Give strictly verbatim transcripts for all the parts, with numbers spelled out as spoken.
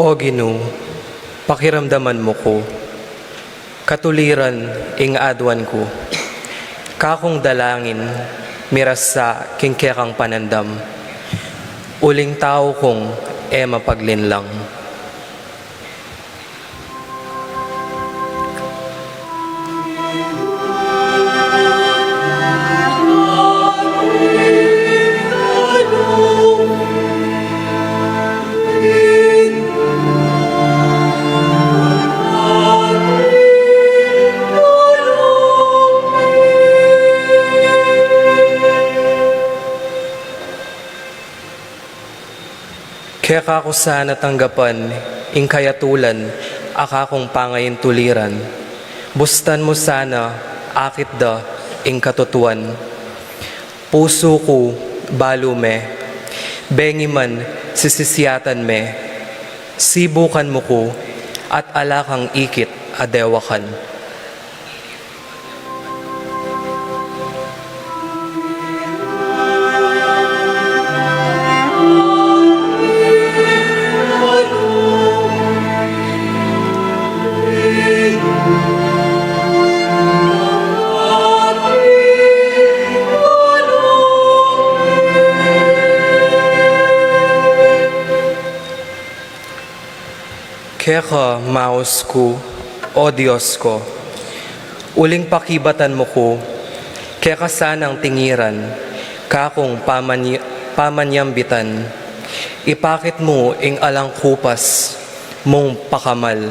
O Ginu, pakiramdaman mu ku, katuliran ing aduan ku. Kakung dalangin, mirasa king kekang panandam, uling tau kung e mapaglinlang. Keka ku sana tanggapan ing kayatulan a kakung pangaintuliran. Bustan mu sana akit da ing katutuan. Pusu ku, balu me, bengi man sisisiatan me, sibukan mu ku, at ala kang ikit a dewakan. Keka maus ku, O Dios ku, uling pakibatan mu ku, keka sanang tingiran, kakung pamany-, pamanyambitan, ipakit mu ing alang kupas mung pakamal.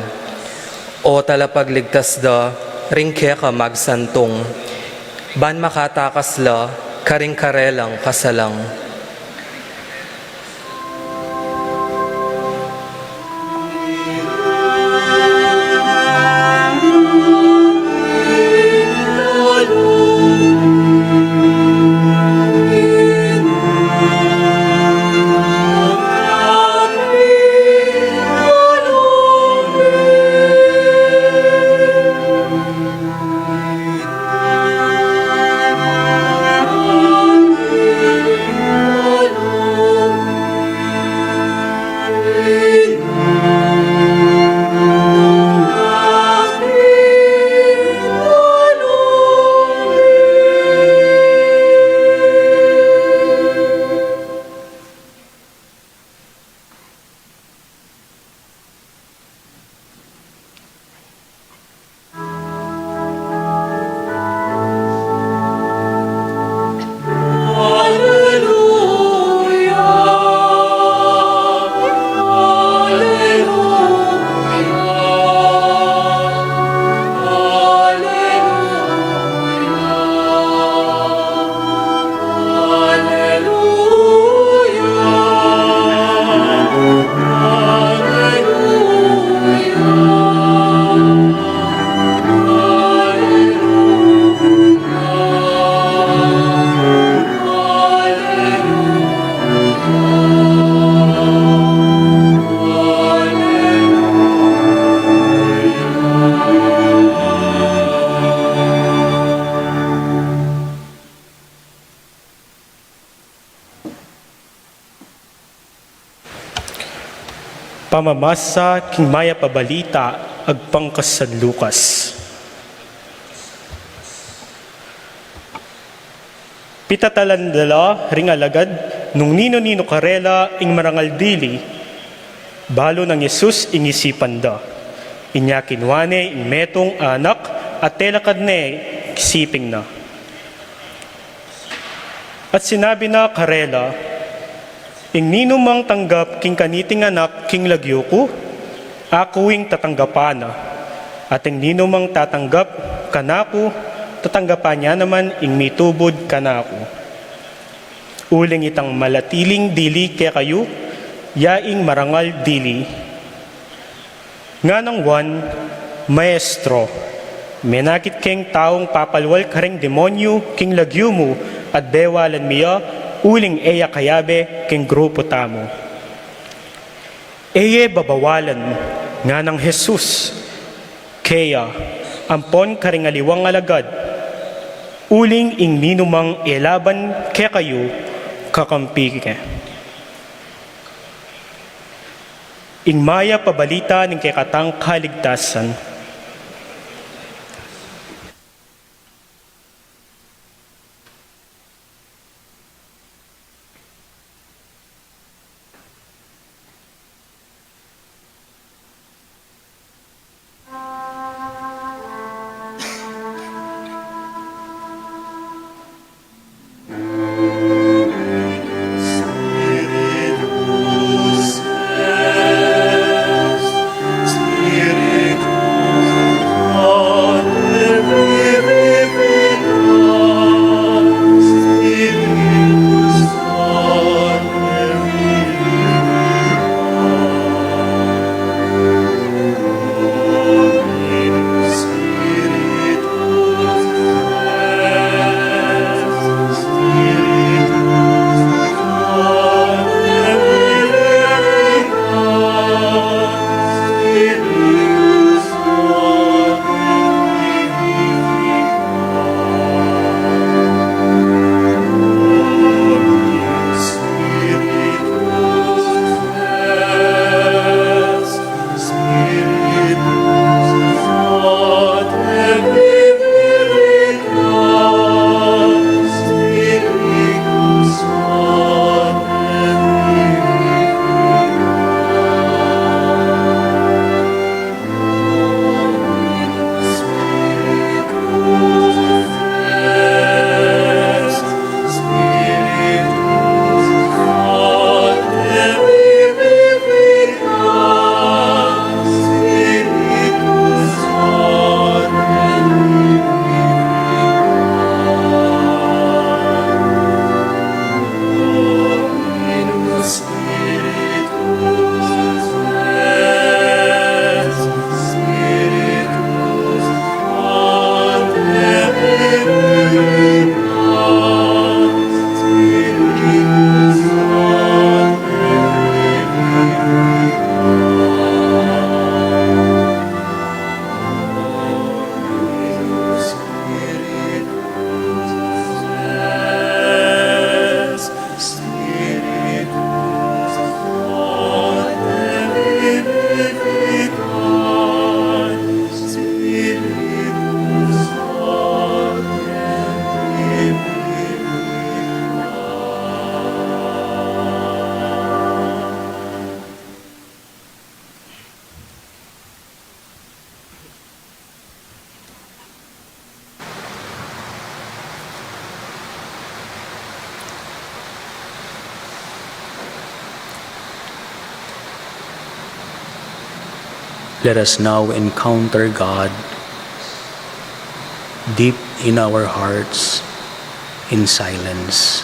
O talapagligtas da ring keka magsantung, ban makatakas la karing karelang kasalang. Pamamasa king Mayap a Balita agpang kang San Lucas. Pitatalan da la ring alagad nung ninu-ninu karela ing marangal dili. Balu nang Jesus ing isipan da. Inya kinua ne ing metung a anak at telakad ne king siping na. At sinabi na karela, "Ing ninumang tanggap king kaniting anak king lagyu ku, aku ing tatanggapan na. At ing ninumang tatanggap kanaku, tatanggapan ya naman ing mitubud kanaku." Uling itang malatiling dili kekayu, ya ing marangal dili. Nganang Juan, "Maestro, menakit keng taung papalwal kareng demonyu king lagyu mu at bewalan mi ya, uling e ya kayabe keng grupu tamu." "E ye babawalan," nganang Jesus keya, "ampon kareng aliwang alagad, uling ing ninumang e laban kekayu, kakampi ke." Ing mayap a balita ning kekatang kaligtasan. Let us now encounter God deep in our hearts in silence.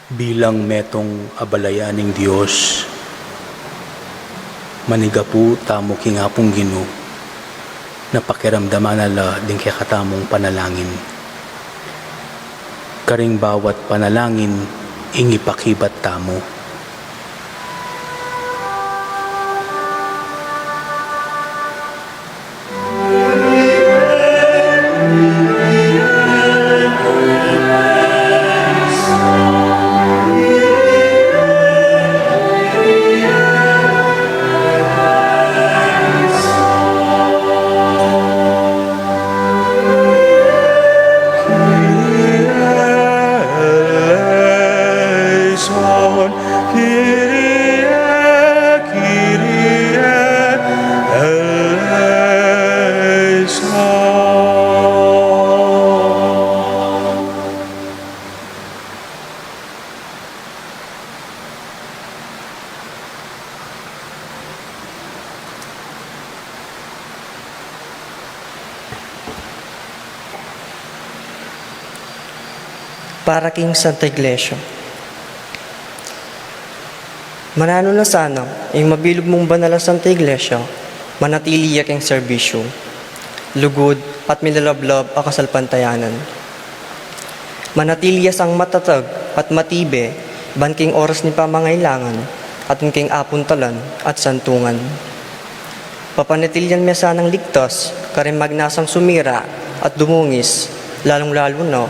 Bilang metung a balayan ning Dios, manigapu tamu king Apung Ginu, na pakiramdaman na la ding kekatamung panalangin. Karing bawat panalangin, ing ipakibat tamu. Para king Santa Iglesia. Mananu na sana ing mabilug mung banal a Santa Iglesia, manatili ya king serbisyu, lugud at milalablab a kasalpantayanan. Manatili ya sang matatag at matibe ban king oras ning pamangailangan at king apuntalan at santungan. Papanatilian me sanang ligtas karing magnasang sumira at dumungis, lalung-lalu na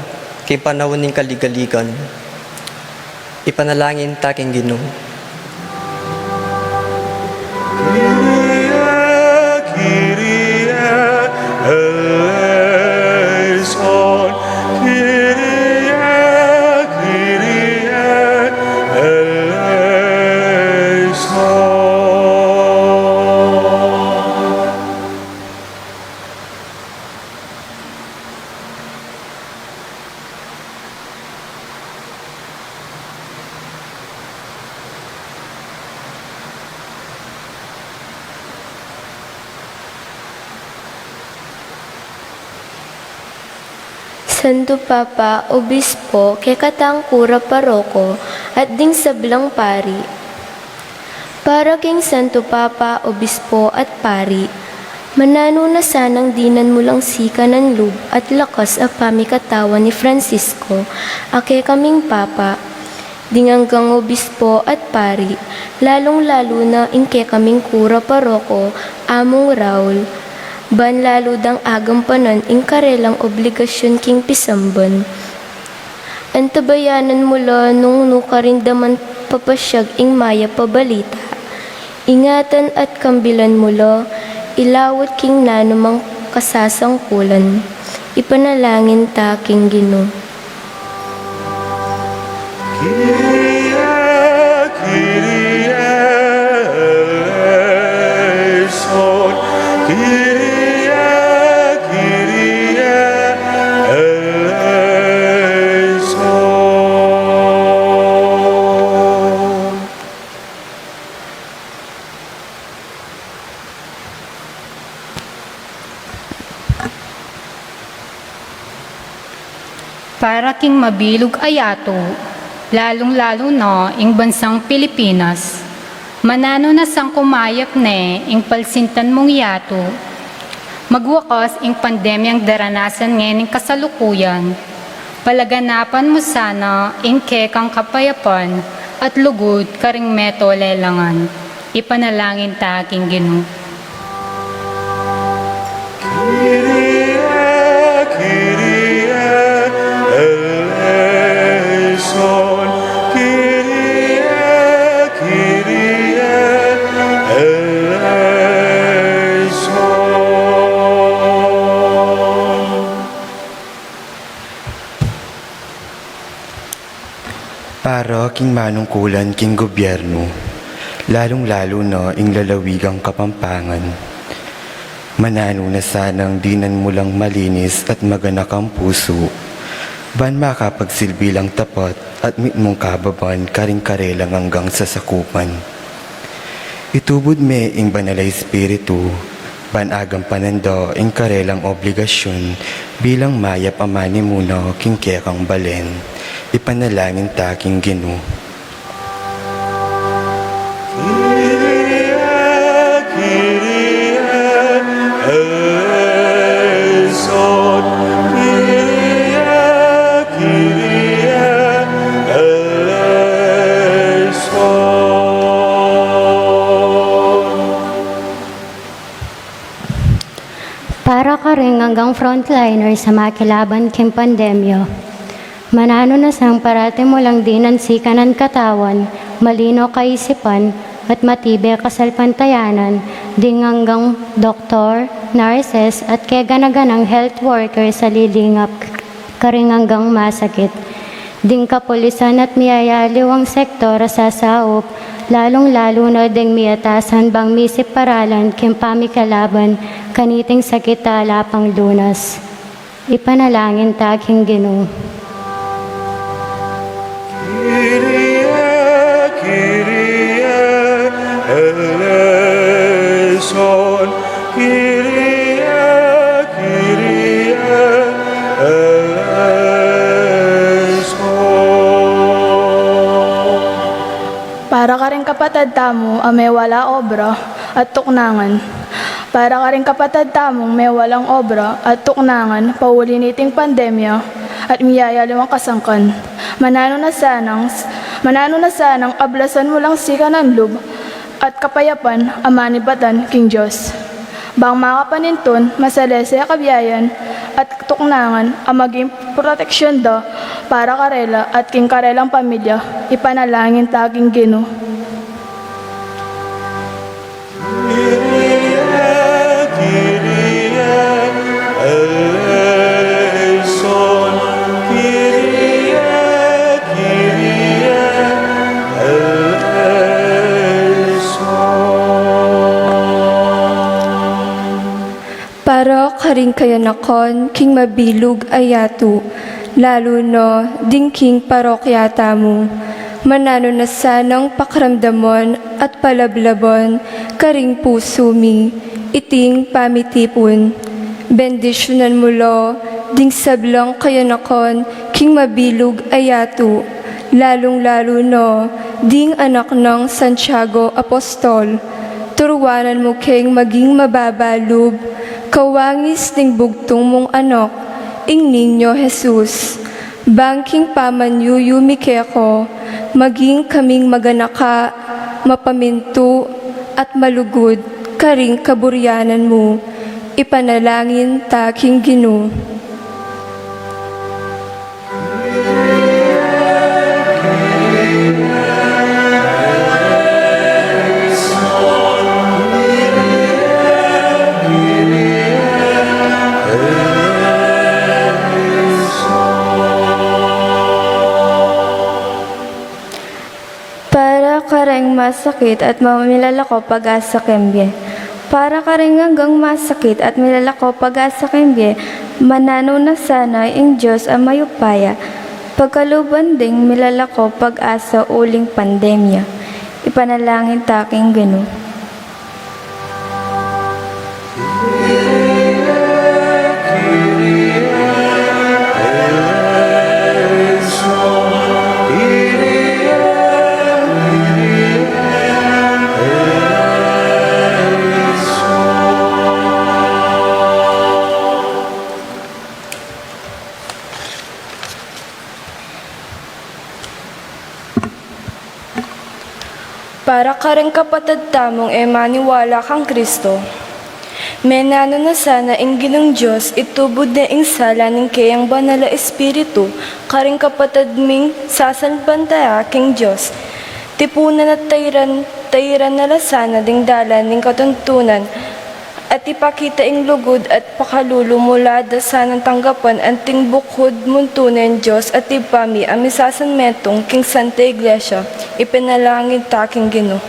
king panaun ning kaligaligan. Ipanalangin ta king Ginu. Kyrie, Kyrie eleison, Kyrie Santo Papa, Obispo, kekatang kura paroko, at ding sablang pari. Para king Santo Papa, Obispo, at pari, mananu na sanang dinan mu lang sikanan lub at lakas a pamikatawan i Francisco, a kekaming Papa, ding anggang obispo at pari, lalung-lalu na ing kekaming kura paroko, Among Raul, ban lalu dang agampanan ing karelang obligasyun king pisamban. Antabayanan mu la nung nukarin da man papasyag ing mayap a balita. Ingatan at kambilan mu la i laud king nanumang kasasangkulan. Ipanalangin ta king Ginu. Kyrie, Kyrie eleison. Kyrie, Kyrie eleison. Para king mabilug a yatu, lalung-lalu na ing bansang Pilipinas, mananu na sang kumayap ne ing palsintan mung yatu, magwakas ing pandemyang daranasan ngening kasalukuyan, palaganapan mu sana ing kekang kapayapan at lugud karing meto lelangan. Ipanalangin ta king Ginu. Kyrie, Kyrie eleison. Kyrie, Kyrie eleison. Para king manungkulan king gobyernu, lalung-lalu na ing lalawigang Kapampangan. Mananu na sanang dinan mu lang malinis at maganakang pusu, ban makapagsilbi lang tapat at mitmung kababan karing karelang anggang sasakupan. Itubud me ing Banal a Espiritu, ban agampanan da ing karelang obligasyun bilang mayap a manimuna king kekang balen. Ipanalangin ta king Ginu. Kyrie, Kyrie eleison. Kyrie, Kyrie eleison. Para karing anggang frontliners a makilaban king pandemya, mananu na sang parati mu lang dinan sikanan katawan, malino kaisipan, at matibe kasalpantayanan, ding anggang doktor, nurses, at keganaganang health workers a lilingap karing anggang masakit. Ding kapulisan at miyayaliwang sektor a sasaup, lalung-lalu na ding miatasan bang misip paralan king pamikilaban kaniting sakit a ala pang lunas. Ipanalangin ta king Ginu. Kyrie, Kyrie eleison. Kyrie, Kyrie eleison. Para karing kapatad tamu a mewalang obra at tuknangan. Para karing kapatad tamung mewalang obra at tuknangan pauli niting pandemya at miyayaliwang kasangkan. Mananu na sanang, mananu na sanang ablasan mu lang sikanan lub at kapayapan a manibatan king Dios. Bang makapanintun, masalese a kabiayan at tuknangan a maging proteksyun da para karela at king karelang pamilya, ipanalangin ta king Ginu. Kyrie, Kyrie eleison. Kyrie, Kyrie eleison. Para karing kayanakan king mabilug a yatu, lalu na ding king parokya tamu, mananu na sanang pakiramdaman at palablaban karing pusu mi iting pamitipun. Bendisyunan mu la ding sablang kayanakan king mabilug a yatu, lalung-lalu na ding anak nang Santiago Apostol. Turuanan mu keng maging mababa lub, kawangis ning bugtung mung anak, ing Niño Jesus. Bang king pamanyuyu mi keka, maging kaming maganaka, mapamintu, at malugud karing kaburyanan mu. Ipanalangin ta king Ginu. Para kareng masakit at ma-, milalako pag-asa keng bie. Para kareng anggang masakit at milalako pag-asa keng bie, mananu na sana ing Dios a mayupaya, pagkaluban ding milalako pag-asa uling pandemya. Ipanalangin ta king Ginu. Para kareng kapatad tamung e maniwala kang Kristo, menanu na sana ing Ginung Dios, itubud ne ing sala ning keyang Banal a Espiritu karing kapatad ming sasalpantaya king Dios. Tipunan at tairan, tairan na la sana ding dalan ning katuntunan, at ipakita ing lugud at pakalulu mu la da sanang tanggapan anting bukud muntu neng Dios at Ibpa mi a misasanmetung king Santa Iglesia. Ipanalangin ta king Ginu.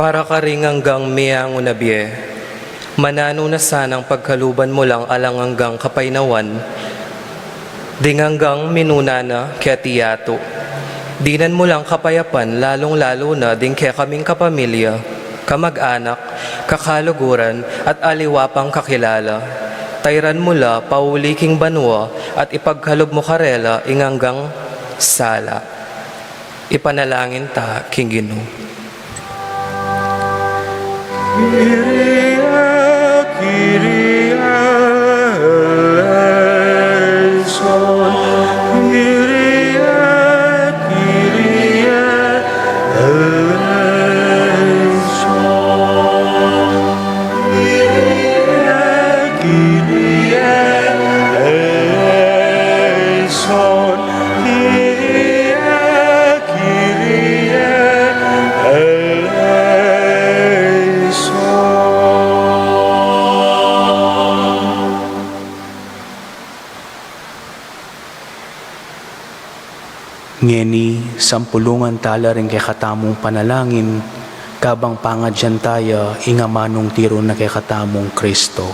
Para karing anggang meangu na bie, mananu na sanang pagkaluban mu lang alang anggang kapaynawan ding anggang minuna na keti yatu. Dinan mu lang kapayapan, lalung-lalu na ding kekaming kapamilya, kamag-anak, kakaluguran, at aliwa pang kakilala. Tairan mu la pauli king banua at ipagkalub mu karela ing anggang sala. Ipanalangin ta king Ginu. Kyrie, Kyrie eleison. Kyrie, Kyrie eleison. Kyrie, Kyrie eleison. Kyrie, Kyrie eleison. Ngeni, sampulungan tala ring kekatamung panalangin, kabang pangadyan taya ing amanung tiru na kekatamung Kristo.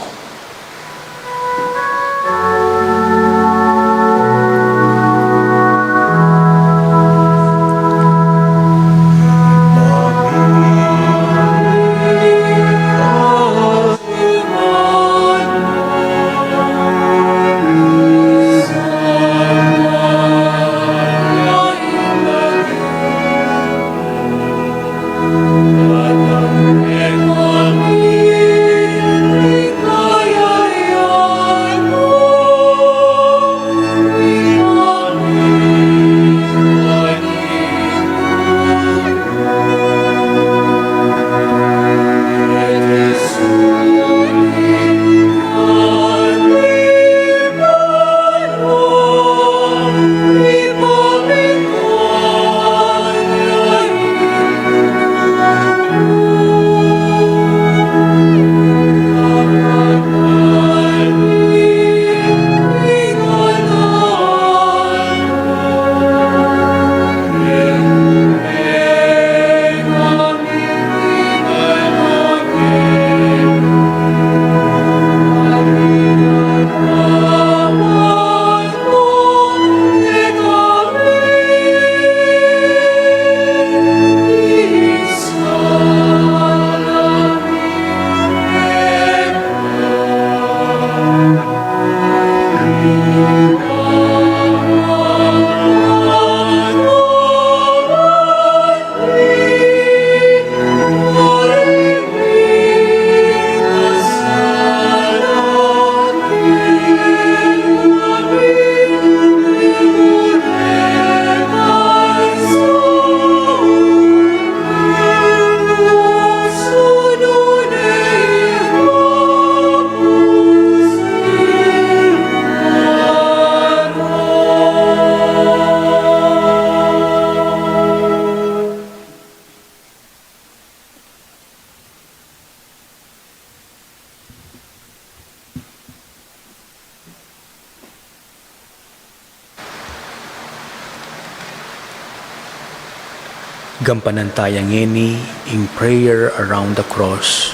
Gampanan taya ngeni ing prayer around the cross.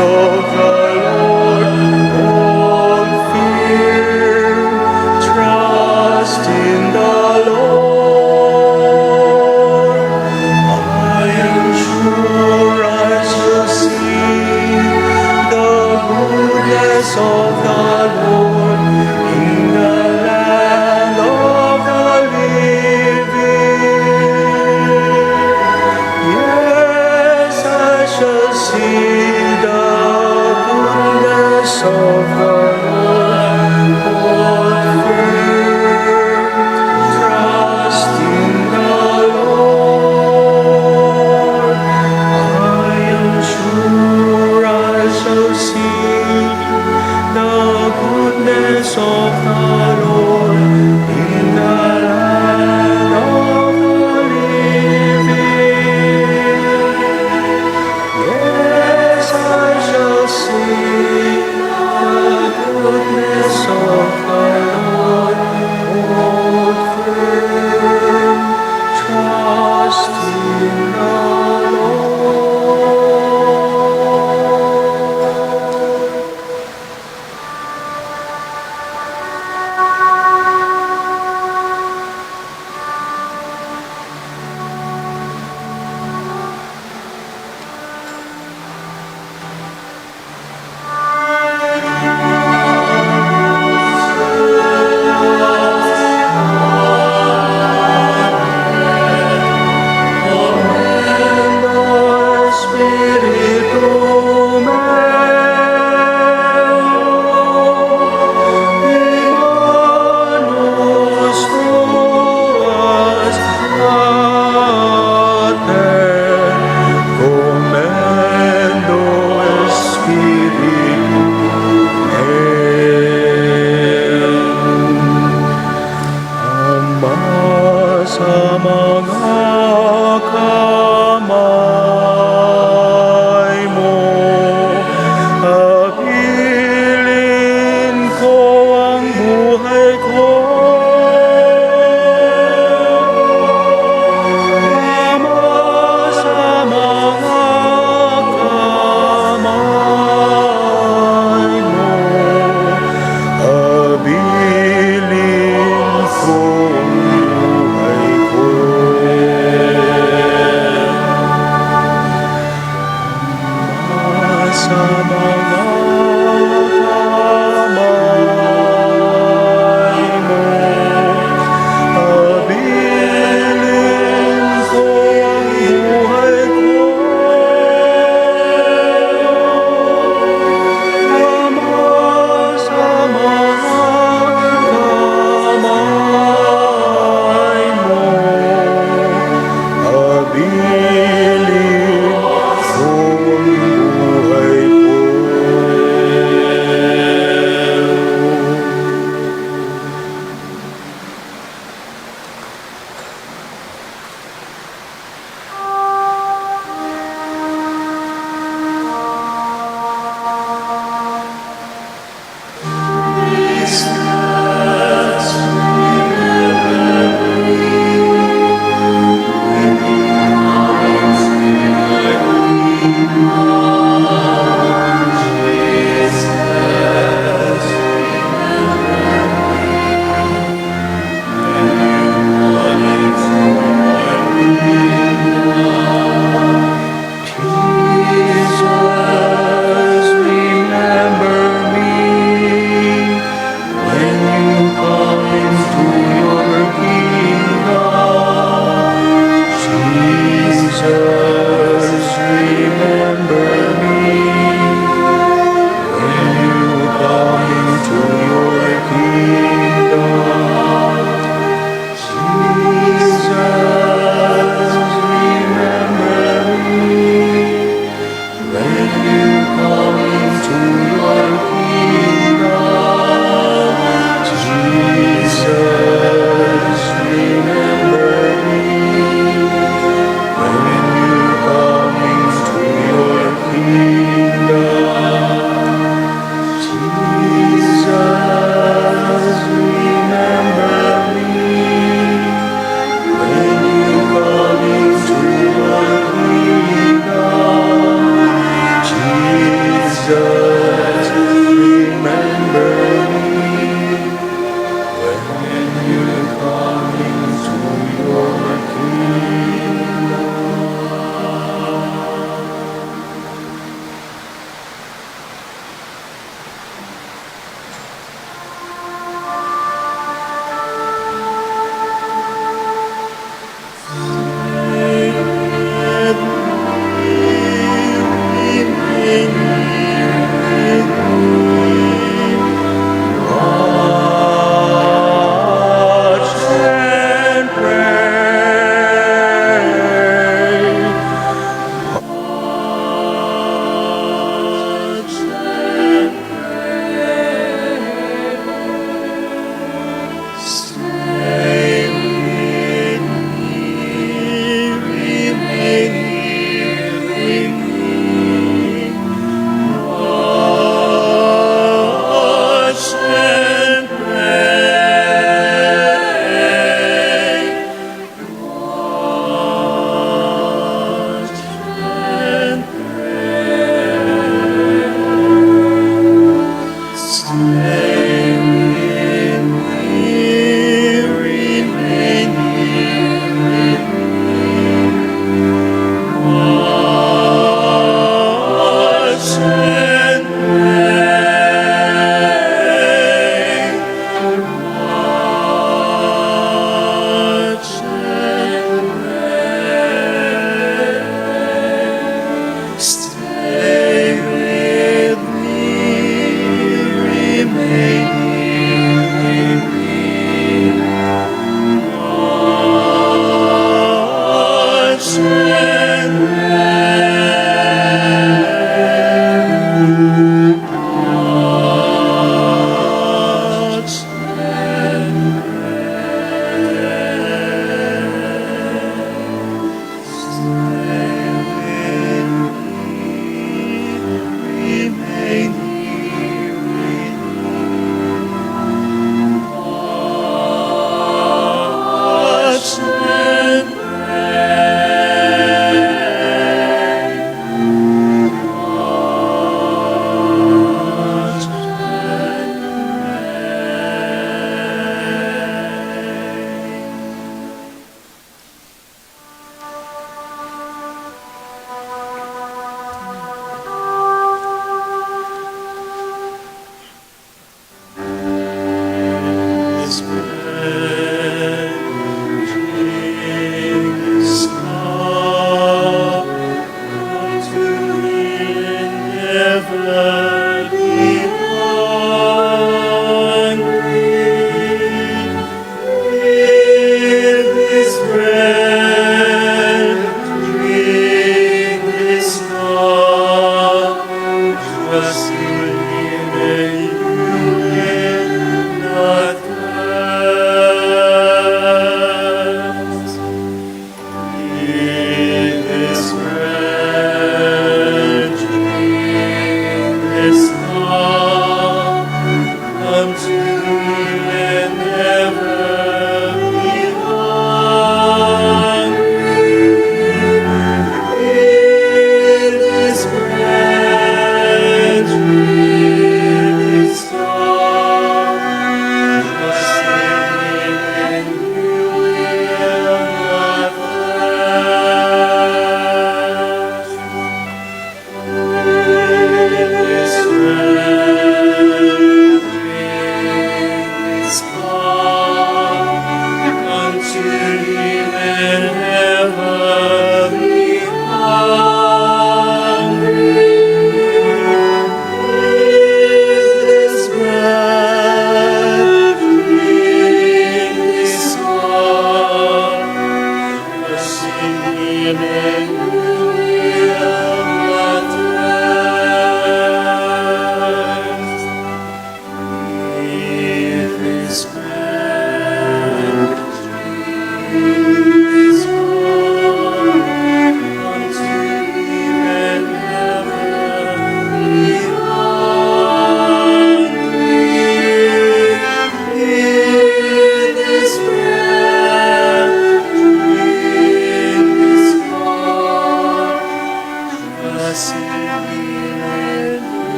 Of the Lord, hold firm, trust in the Lord. I am sure I shall see the goodness of the Lord in the land of the living. Yes, I shall see the goodness of the Lord. Hold firm, trust in the Lord. I am sure I shall see the goodness of the Lord in the land of the living. Yes, I shall see the goodness of the Lord. Hold firm, trust in the Lord. Amen. Commendo Spiritu meum. Ama, sa manga kamay mu, abilin ko ang buhay ko. Ama, sa manga kamay mu, abilin ko ang buhay ko. Ama, sa manga kamay mu, abilin ko ang buhay ko. Ama, sa manga kamay mu, abilin ko ang buhay ko.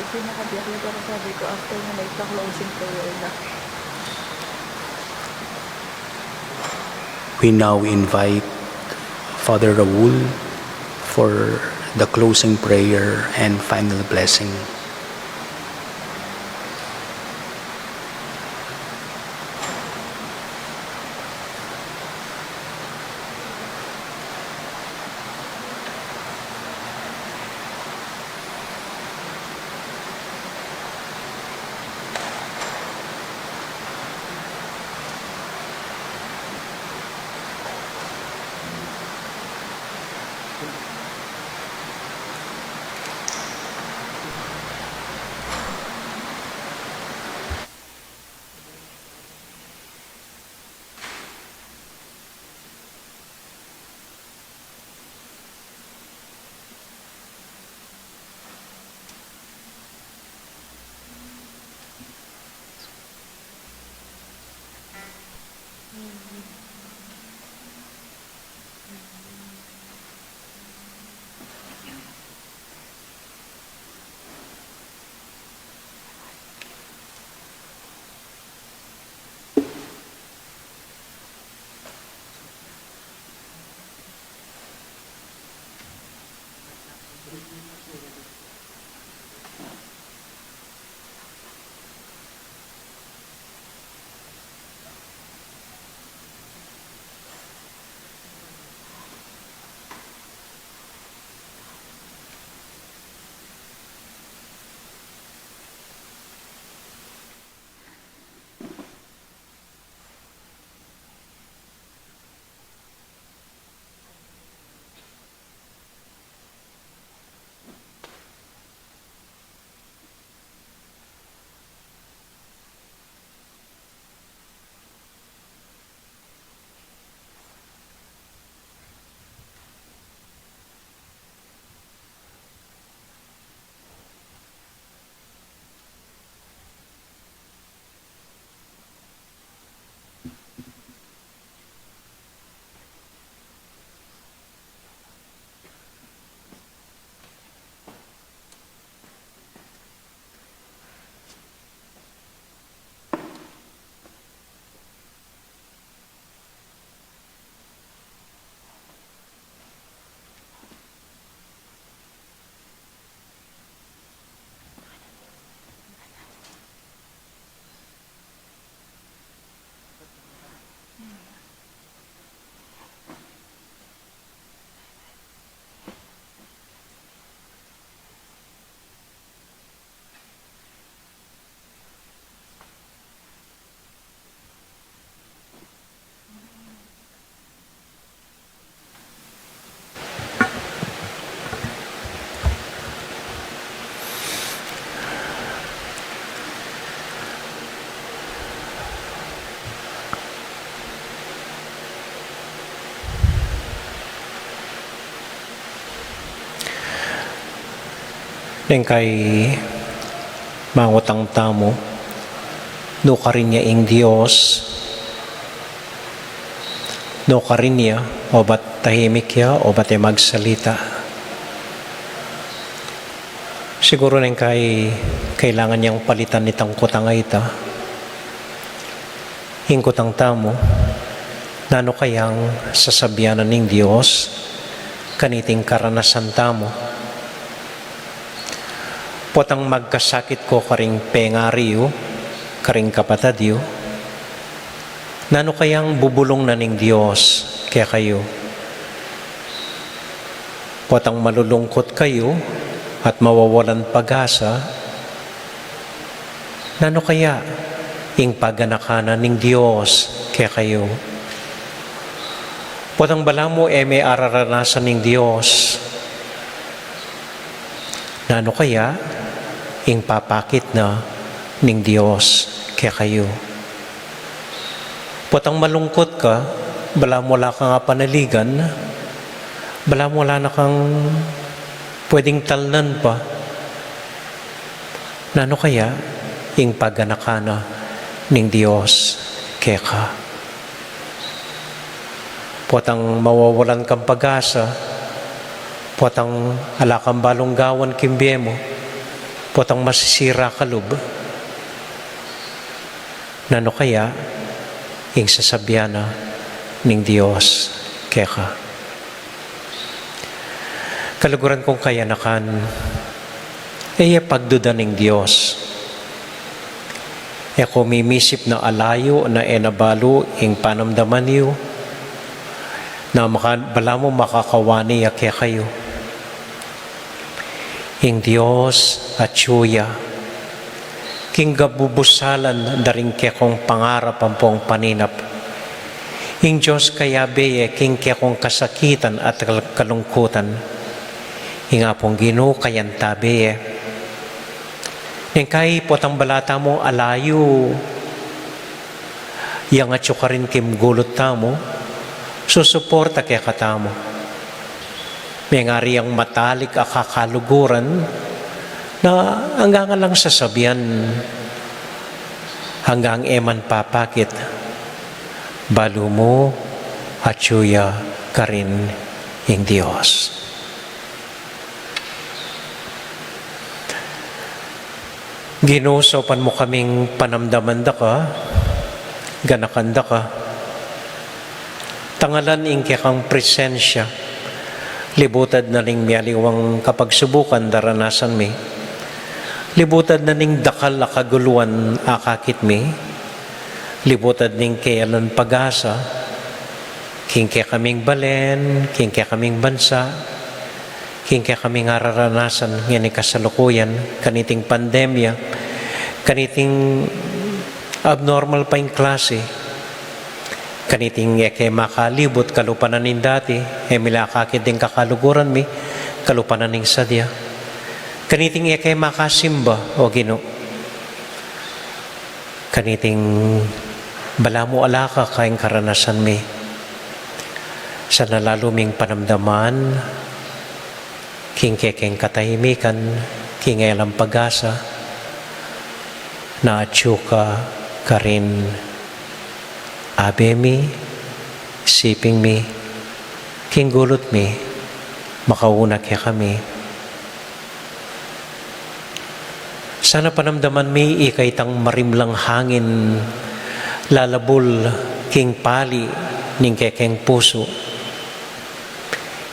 Pinakabiyak yung para sabi ko after na may pa-closing prayer na. We now invite Father Raul for the closing prayer and final blessing. Neng kai mangutang tamu, nukarin ya ing Dios, nukarin ya, obat tahimik ya, obat e magsalita. Siguru neng kai kailangan yang palitan itang kutang a ita. Ing kutang tamu, nanu kayang sasabian na ning Dios kaniting karanasan tamu? Potang magkasakit ko karing pengari yu, karing kapatad yu, nanu kayang bubulung na ning Dios kekayu? Potang malulungkut kayu at mawawalan pag-asa, nanu kaya ing paganakan na ning Dios kekayu? Potang balamu e me araranasan ning Dios, nanu kaya ing papakit na ning Dios kekayu? Potang malungkut ka, balamu ala kang apanaligan, balamu ala na kang pwedeng talnan pa, nanu kaya ing paganakan na ning Dios keka? Potang mawawalan kang pag-asa, potang ala kang balung gawan king bie mu, Potang masisira ka lub, nanu kaya ing sasabian na ning Dios keka? Kaluguran kung kayanakan, e ye pagduda ning Dios. E ku mimisip na alayu na e na balu ing panamdaman yu, na maka-, balamu makakawani ya kekayu. Ing Dios atyu ya king kabubusalan da ring kekong pangarap ampong paninap. Ing Dios kayabe ye king kekong kasakitan at kal-, kalungkutan. Ing Apung Ginu kayantabe ye. Neng kai potang bala tamu alayu, yang atyu karin king gulut tamu, susuporta kekatamu. Mengari yang matalik a kakaluguran na anggang alang sasabian, anggang e man papakit, balu mu atyu ya karin ing Dios. Ginu, saupan mu kaming panamdaman da ka, ganakan da ka. Tangalan ing kekang presensya, libutad na ning mialiwang kapagsubukan daranasan mi, libutad na ning dakal a kaguluan akakit mi, libutad ning kealan pag-asa king kekaming balen, king kekaming bansa, king kekaming araranasan ngeni kasalukuyan, kaniting pandemya, kaniting abnormal pa ing klase, kaniting e ke makalibut kalupa na ning dati, e mi la akakit ding kakaluguran mi kalupa na ning sadya, kaniting e ke makasimba, O Ginu. Kaniting balamu ala ka karing karanasan mi. Sana lalu ming panamdaman king kekeng katahimikan, king elang pag-asa, na atyu ka karin, abe mi, siping mi, king gulut mi, makauna kekami. Sana panamdaman mi ika itang marimlang hangin lalabul king pali ning kekeng pusu.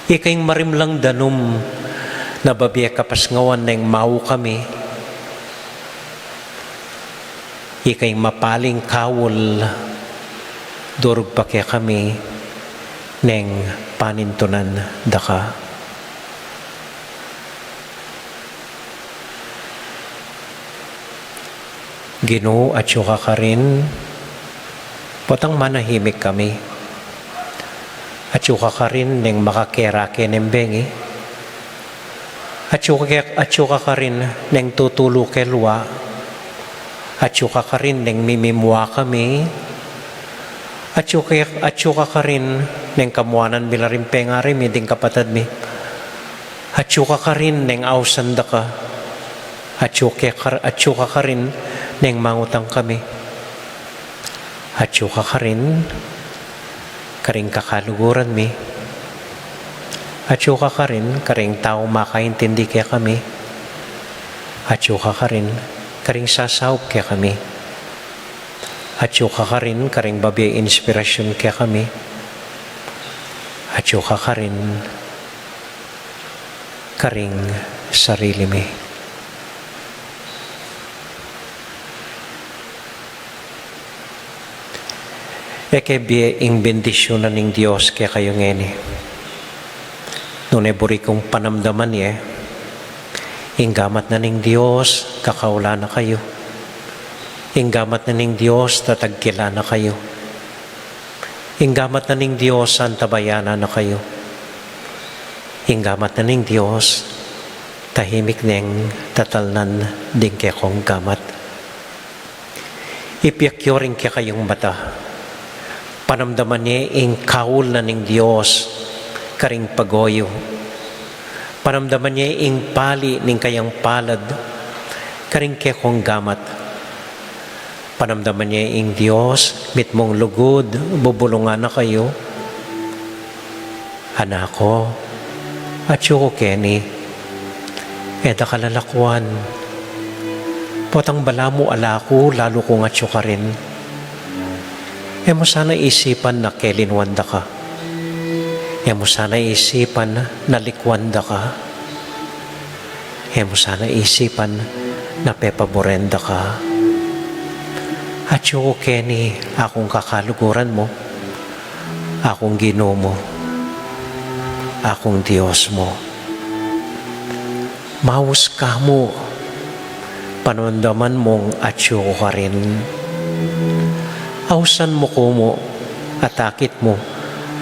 Ika ing marimlang danum na babie kapasngawan neng mau kami. Ika ing mapaling kaul, durug pa kekami neng panintunan da ka. Ginu, atyu ka karin, potang manahimik kami. Atyu ka karin neng makakerake neng bengi. Atyu ka, atyu ka karin neng tutulu kelwa. Atyu ka karin neng mimimua kami. Atyu ka, atyu ka karin neng kamuanan mi la ring pengari mi ding kapatad mi. Atyu ka karin neng ausan da ka. Atyu ke kar-, atyu ka karin neng mangutang kami. Atyu ka karin karing kakaluguran mi. Atyu ka karin karing taung makaintindi kekami. Atyu ka karin karing sasaup kekami. Atyu ka karin karing babie inspirasyun kekami. Atyu ka karin karing sarili mi. E ke bie ing bendisyun na ning Dios kekayu ngeni. Nune buri kung panamdaman ye, ing gamat na ning Dios kakaulan na kayu. Ing gamat na ning Dios tatagkilan na kayu. Ing gamat na ning Dios antabayanan na kayu. Ing gamat na ning Dios tahimik neng tatalnan ding kekong gamat. Ipiakyu ring kekayung mata. Panamdaman ye ing kaul na ning Dios karing pagoyu. Panamdaman ye ing pali ning kayang palad karing kekong gamat. Panamdaman ye ing Dios mitmung lugud bubulungan na kayu. Anak ku, atyu ku keni, e da ka lalakwan, Potang balamu ala ku, lalu kung atyu ka rin. E mu sana isipan na kelinwan da ka. E mu sana isipan na likwan da ka. E mu sana isipan na pepaburen da ka. Atyu ku keni, akung kakaluguran mu, akung Ginu mu, akung Dios mu. Maus ka mu, panamdaman mung atyu ku ka rin. Ausan mu ku mu, at akit mu,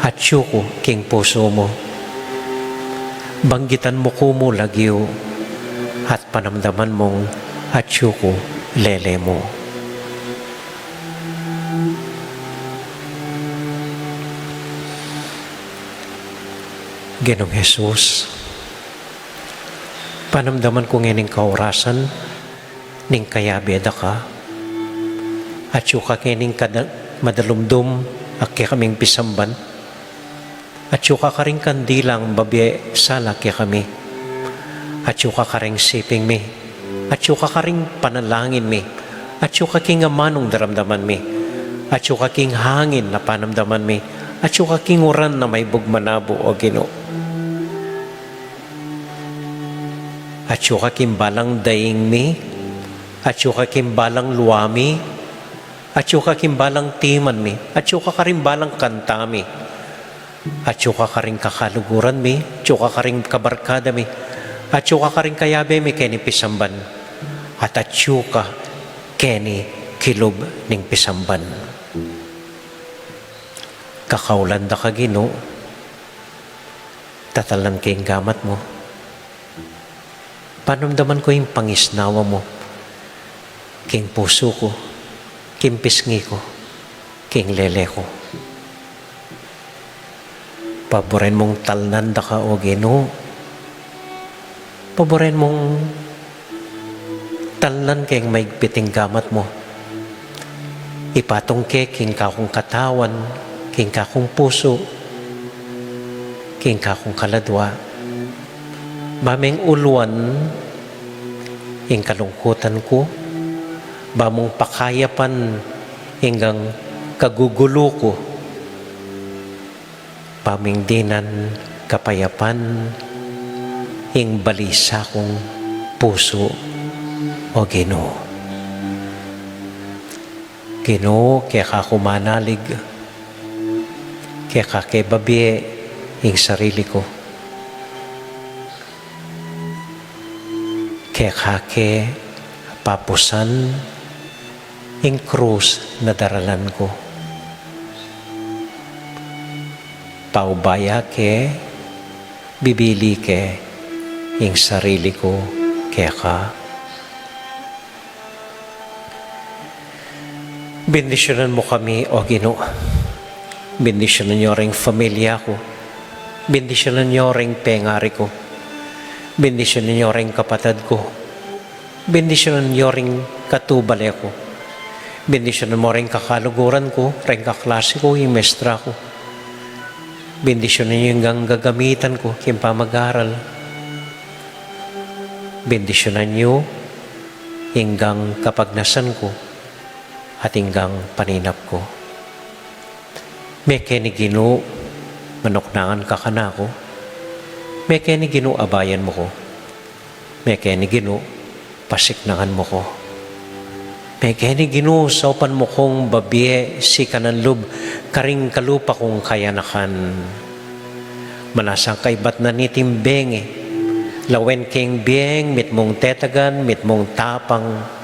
atyu ku king pusu mu. Banggitan mu ku mu lagyu, at panamdaman mung atyu ku lele mu. Ginung Jesus, panamdaman ku ngening kaurasan ning kayabe da ka. Atyu ka ngening kada-, madalumdum a kekaming pisamban. Atyu ka karing kandilang babie sala kekami. Atyu ka karing siping mi. Atyu ka karing panalangin mi. Atyu ka king amanung daramdaman mi. Atyu ka king hangin a panamdaman mi. Atyu ka king uran a maibug manabu, O Ginu. Atyu ka king balang daing mi. Atyu ka king balang lua mi. Atyu ka king balang timan mi. Atyu ka karing balang kanta mi. Atyu ka karing kakaluguran mi. Atyu ka karing kabarkada mi. Atyu ka karing kayabe mi keni pisamban. At atyu ka keni kilub ning pisamban. Kakaulan da ka, Ginu. Tatalan ke ing gamat mu. Panamdaman ku ing pangisnawa mu king pusu ku, king pisngi ku, king lele ku. Paburen mung talnan da ka, O Ginu. Paburen mung talnan keng maigpit ing gamat mu. Ipatung ke king kakung katawan, king kakung pusu, king kakung kaladua. Ba meng uluan ing kalungkutan ku, ba mung pakayapan ing kagugulu ku, ba meng dinan kapayapan ing balisa kung pusu, O Ginu. Ginu, keka ku manalig, keka ke babie ing sarili ku. Keka ke papusan ing krus na daralan ku. Paubaya ke, bibili ke ing sarili ku keka. Bendisyunan mu kami, O Ginu. Bendisyunan yu ring pamilya ku. Bendisyunan yu ring pengari ku. Bendisyunan yu ring kapatad ku. Bendisyunan yu ring katubale ku. Bendisyunan mu ring kakaluguran ku, ring kaklase ku, ing mestra ku. Bendisyunan yu ing gagamitan ku king pamag-aral. Bendisyunan yu ing kapagnasan ku at ing paninap ku. Mekeni Ginu, manuknangan ka kanaku. Mekeni Ginu, abayan mu ku. Mekeni Ginu, pasiknangan mu ku. Mekeni Ginu, saupan mu kung babie sikanan lub karing kalupa kung kayanakan. Manasang kaibat na niting bengi, lawen keng bieng mitmung tetagan, mitmung tapang.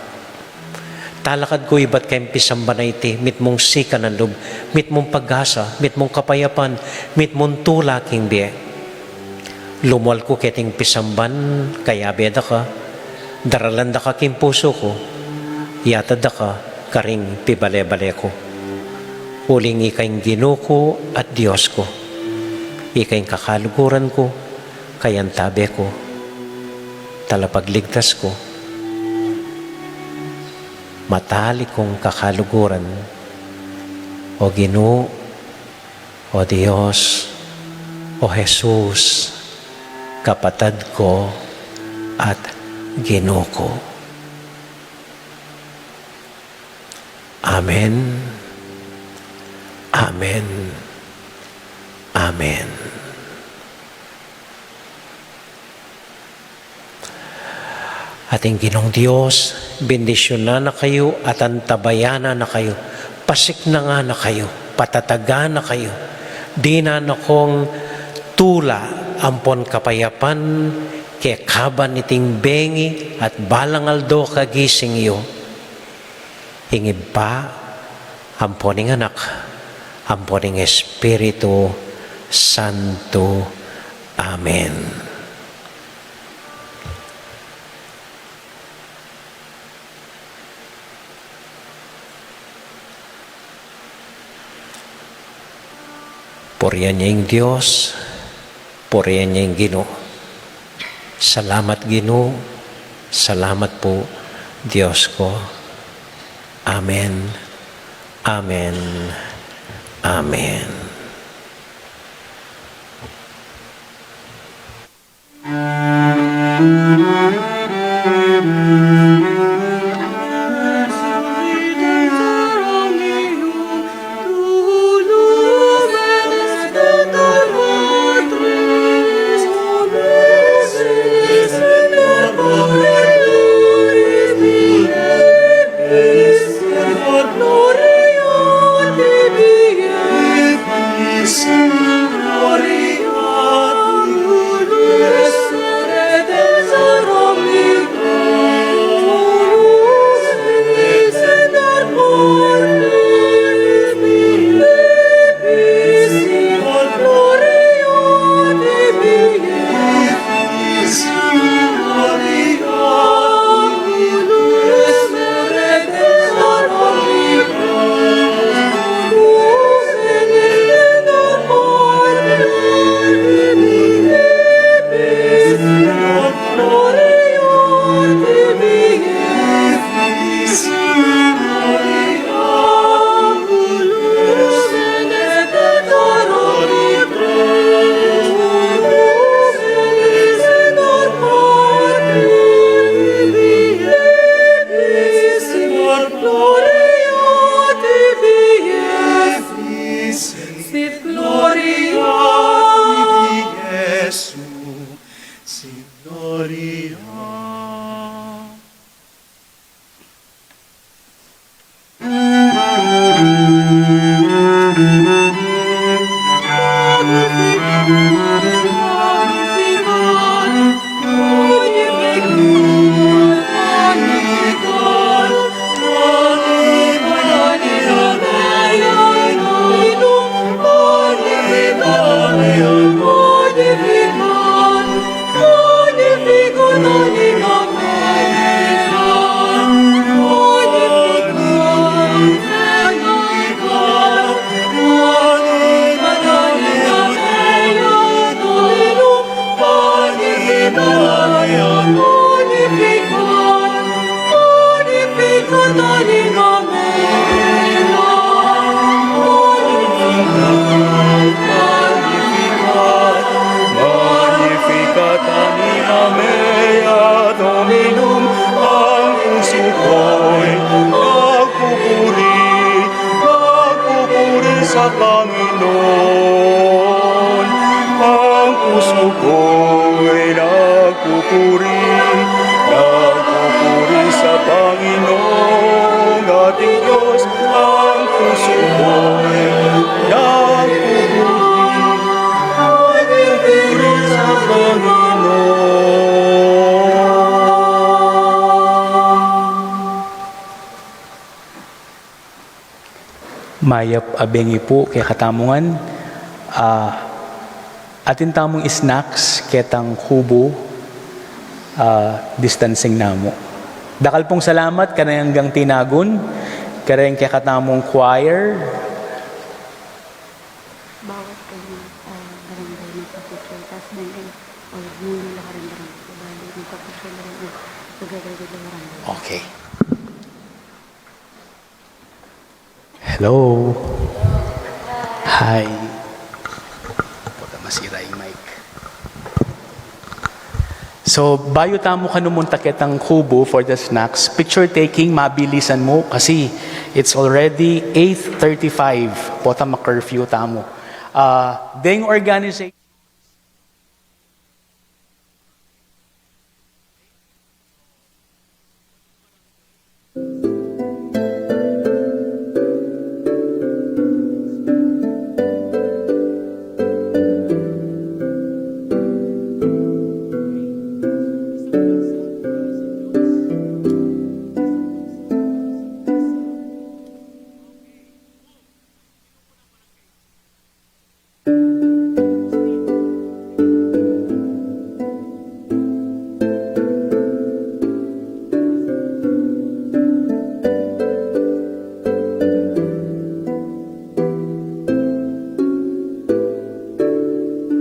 Talakad ku ibat keng pisamban a iti, mitmung sikanan lub, mitmung pag-asa, mitmung kapayapan, mitmung tula king bie. Lumual ku keting pisamban, kayabe da ka, daralan da ka king pusu ku, yatad da ka karing pibale-bale ku. Uling ika ing Ginu ku at Dios ku. Ika ing kakaluguran ku, kayantabe ku, talapagligtas ku. Matalik kung kakaluguran, O Ginu, O Dios, O Jesus, kapatad ku at Ginu ku. Amen. Amen. Amen. Ating Ginung Dios, bendisyunan na kayu at antabayanan na kayu, pasiknangan na kayu, patatagan na kayu. Dinan na kong tula ampon kapayapan kekaban niting bengi at balang aldo kagising yu. Ing Ibpa, ampon ing Anak, ampon ing Espiritu Santo. Amen. Purian ya ing Dios, purian ya ing Ginu. Salamat, Ginu. Salamat pu, Dios ku. Amen. Amen. Amen. Gloria. Magnificat anima mea Dominum, ang pusu ko'y nagpupuri, nagpupuri sa Panginoon. Ang pusu ko'y nagpupuri, nagpupuri sa Panginoong ating Diyos. Ang pusu ko'y nagpupuri, nagpupuri sa Panginoon. Mayap a bengi pu kekatamu ngan. Ah, atin tamung snacks ketang kubu, ah, distancing namu. Dakal pung salamat kareng anggang tinagun, kareng kekatamung choir. Bawat kayo, ah, barangay magpapicture, tas then, eh, or muli la kareng barangay, bali magpapicture la rin, eh, together with the barangay. Okay. Hello. Hi. Baka masira yung mic. So, bayu tamu kanu munta ketang kubu for the snacks, picture taking, mabilisan mu kasi it's already eight thirty-five. Pota ma-curfew tamu. Ah, deng organization